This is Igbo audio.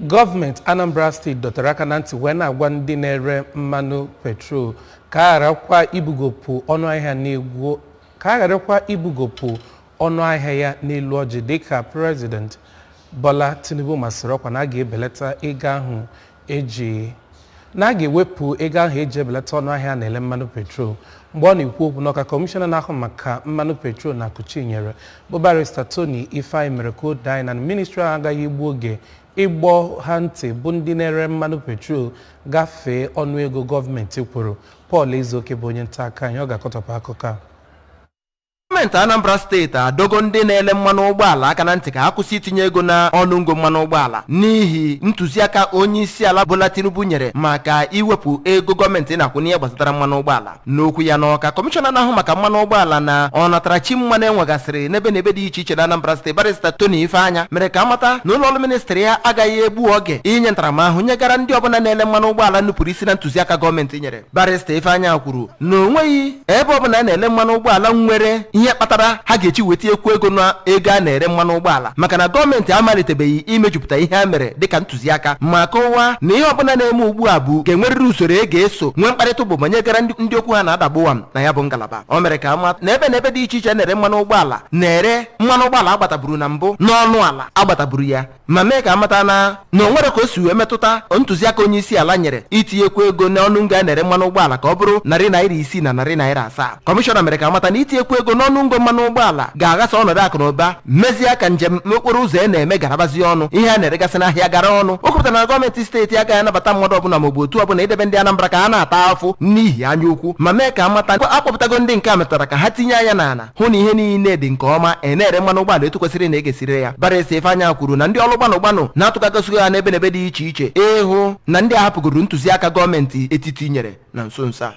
Gọọmenti Anambra Steeti dọtara aka na ntị wee na-agwa ndị na-ere mmanụ petrol ka a gharakwa ibugopụ ọnụahịa n'egwu ka a gharakwa ibugopụ ọnụahịa ya n'elu ọjị, dịka Prezident Bola Tinubu masịrị ọkwa na a ga-ebelata ego ahụ eji na a ga-ewepụ ego ahụ eji ebelata ọnụahịa a na-ele mmanụ petrol. Mgbe ọ na-ekwu okwu n'Ọka, kọmishọna na-ahụ maka mmanụ petrol na Akụchinyere, bụ Barrister Tony Ifeanyi, mere ka o doo anya na ministri ahụ agaghị egbu oge ịgbọ ha ntị bụ ndị na-ere mmanụ petrol gafee ọnụego gọọmenti kwuru. Paul Ezeoke bụ onye nta akụkọ anyị, ọ ga-akọtọpụ akụkọ a. Gọọmenti Anambra Steeti adọgo ndị na-ele mmanụ ụgbọala aka na ntị ka ha kwụsị itinye ego na ọnụ ngo mmanụ ụgbọala n'ihi ntụziaka onye isi ala Bola Tinubu nyere maka iwepụ ego gọọmenti na-akwụ n'ihe gbasatara mmanụ ụgbọala. N'okwu ya n'Ọka, kọmishọna na-ahụ maka mmanụ ụgbọala na ọnatarachi mmanụ enwegasịrị n'ebe na ebe dị iche iche na Anambra Steeti, Barrister Tony Ifeanya, mere ka amata na ụlọ ọrụ ministri ya agaghị egbu oge inye ntaramahụhụ nyegara ndị ọbụla na-ele mmanụ ụgbọala nupụrụ isi na ntụziaka gọọmenti nyere. Barrister Ifeanya kwuru na o nweghị ebe ọbụla a na-ele mmanụ ụgbọala nwere ihe kpatara ha ga-eji weta ekwu ego na ego a na-ere mmanụ ụgbọala, maka na gọọmenti amalitebeghị imejupụta ihe ha mere dịka ntụziaka, ma kọwaa na ihe ọbụla na-eme ugbu a bụ ga-enwerịrị usoro e ga-eso nwee mkparịta ụbụbọ nyegara ndị okwu ha na-adagbụwa na ya bụ ngalaba. O mere ka ama na ebe na ebe dị iche iche na-ere mmanụ ụgbọala na-ere mmanụ ụgbọala agbataburu na mbụ n'ọnụ ala agbataburu ya, ma mee ka amata na o nwere ka o si wee metụta ntụziaka onye isi ala nyere itinyekwu ego n'ọnụ ngo a na-ere mmanụ ụgbọala ka ọ bụrụ ₦600 na ₦700. Kọmishọna mere ka amata na itinyekwu ego n'ọnụ ngo mmanụ ụgbọala ga-aghasa ọnọdụ akụ na ụba, mezie ka njem n'okporo ụzọ e na-eme garabazi ọnụ, ihe a na-eregasị n'ahịa gara ọnụ. O kwupụtara na gọọmenti steeti agaghị anabata mmadụ ọbụla maọbụ otu ọbụla idebe ndị Anambra ka ha na-ata afụ n'ihi anya ukwu, ma mee ka amata akpọpụtago ndị nke a metụtara ka ha tinye anya n'ala hụ na ihe niile dị nke ọma, e na-ere mmanụ ụgbọala etu kwesịrị na egesiri ya. Barrister Ifeanya kwuru na ndị ọrụ gbanụ gbanụ na-atụkagosigo ha n'ebe n'ebe dị iche iche ịhụ na ndị a hapụgoro ntụziaka gọọmenti etiti nyere na nso nso a.